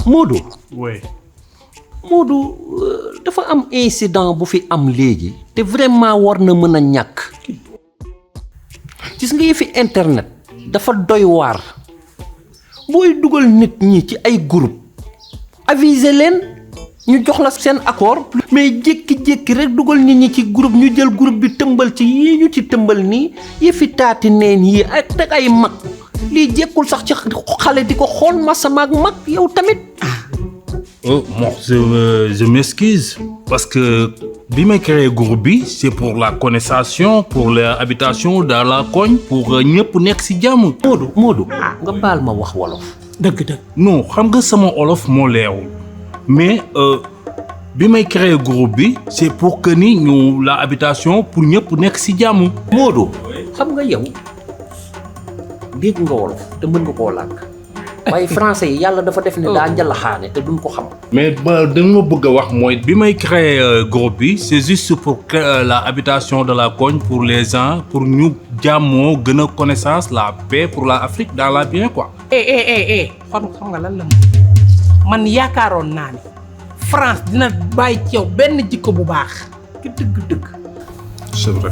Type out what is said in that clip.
Modou. oui. Modou dafa am incident bu fi am léegi te vraiment war na mën a ñàkk gis nga yëfi internet dafa doy waar booy dugal nit ñi ci ay groupe aviser leen ñu jox la seen accord mais jékki-jékki rek dugal nit ñi ci groupe ñu jël groupe bi tëmbal ci yii ñu ci tëmbal nii yëfi taati neen yi ak ay mag lii jekkul sax ci xale di ko xool masama ak mag yow tamit. Moi, je m'excuse parce que bi may créé groupe bi c'est pour la connaissance, pour l'habitation dans la cogne, pour ñëpp nekk ci jàmm. Modou nga baal ma wax wolof. dëgg. non xam nga sama olof moo leerul mais bi may créé groupe bi c'est pour que ni ñu la habitation pour ñëpp nekk ci jàmm. Modou xam nga yow dégg nga wolof te mën nga koo làkk waaye français yi yàlla dafa def ne daa njalaxaane te duñ ko xam. mais da nga ma bëgg a wax mooy bi may créer groupe bi c'est juste pour la habitation de la cogne pour les gens pour ñu jàmmoo gën a connaissance la paix pour la Afrique dans la bien quoi. xam nga lan la man yaakaaroon naa ni France dina bàyyi ci yow benn jikko bu baax. ki dëgg. c'est vrai.